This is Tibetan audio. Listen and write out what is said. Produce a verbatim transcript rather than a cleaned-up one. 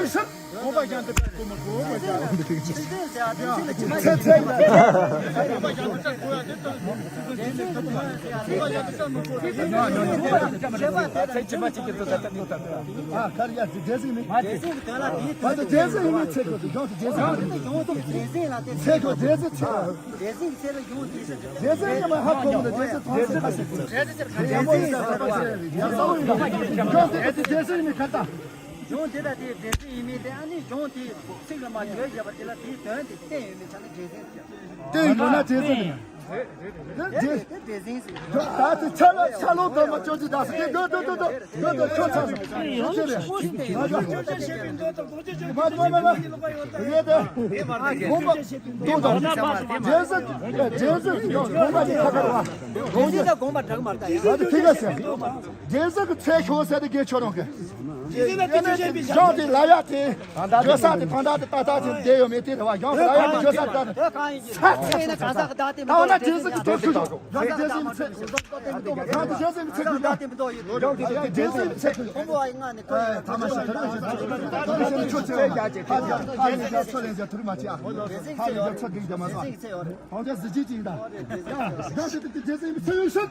ཡོད་ཤག་དགོངས་པ་བཞེས་འདི་ལྟར་གོ་མི་དགོས་མ་བྱ། ཚེ་ཚེ་ཚེ་ཚེ། ཨ་ཁར་ཡ་རྗེས་སུ་ཡིན་མིན། ང་ཚོ་རྗེས་སུ་ཡིན་མིན་ཚེ་གོ་དུ་ཡོང་དུ་རྗེས་སུ་ཡིན་མིན། ཚེ་གོ་རྗེས་སུ་ཚེ། རྗེས་སུ་ཡིན་མ་ཧ་གོ་མི་འདུག་རྗེས་སུ་ཐོང་སུ་ཁ་སུ། རྗེས་སུ་ཡིན་མ་ཧ་གོ་མི་འདུག་རྗེས་སུ་ཡིན་མིན་ཁ་ཏ། གཞུང་དེ་ལ་དེའི་འགྲེལ་བཤད་ཡིན་མིན་དེ། ཨ་ནི་གཞུང་དེའི་ཚིག་ལ་མ་བརྗོད་བཞག་པ་དེ་ལ་དེའི་དོན་དེ་བསྟན་ཡོད་མེད་ཆ་ནས་འགྲེལ་བཤད་ཟེར། བསྟན་ཡོད་ན་འགྲེལ་བཤད་ཡིན། དེ་དེ་དེ་འགྲེལ་བཤད་ཡིན་ཟེར། ད་དེ་ཆ་ལ་ཆ་ལོ་དོན་མ་ཅོ་ཅི་ད་སི་དེ་དོ་དོ་དོ་དོ་དོ་ཆོ་ཚ་སི་དེ་རེད། མ་མ་མ་མ་དེ་དེ་དགོངས་པ་རྗེས་སུ་རྗེས་སུ་དགོངས་པ་དེ་ཁ་ཁ་བ་དགོངས་རྗེས་ད་དགོངས་པ་དྲག་མ་རེད་ད། ད་དེ་ཐིག་ལ་ཟེར། རྗེས་སུ་གི་ཚེ་ཤོག་ཟེར་དེ་དགེ་ཆོས་རང་གི། རྗེས་སུ་ལ་དེ་ཆོས་བཤད་པའི་ཞག་དེ་ལ་ཡ་དེ། བརྗོད་ས་དེ་ཕན་ཐོགས་དེ་ཏག་ཏག་དེ་བསྡད་ཡོད་མེད་དེ་རེད་བ། ཡང་ལ་ཡ་དེ་བརྗོད་ས་དེ་ད་དེ། ཚ་ཚ་ཚ་ཚ། ད་ན་རྗེས་སུ་གི་ཚེ་ཤོག་ཡང་རྗེས་སུ་གི་ཚེ། ཡང་དེ་རྗེས་སུ་གི་ཚེ་ཤོག་ཡང་དེ་རྗེས་སུ་གི་ཚེ་ཤོག་ཨོ་མོ་ཨ་ཡི་ང་ནི་ཁོ་ཡི་ཐ་མ་ཤ་ཐ་མ་ཤ་ཐ་མ་ཤ་ཆོས་ཚེ་ཡ་ཅེ་ཐ་ཡ་ཐ་ཡ་ཚོ་ལེན་ཟེར་ཐུར་མ་ཅེ་ཨ། ཐ་ཡ་ཚོ་འགྲིག་རྒྱ་མ་ཚོ། ཧོང་ཅག་གཟི་བརྗིད་ཅིག་ཡིན་ད། ཡང་དེ་དེ་རྗེས་སུ་ཡིན་པའི་ཚེ་ཡོད་ཤོད།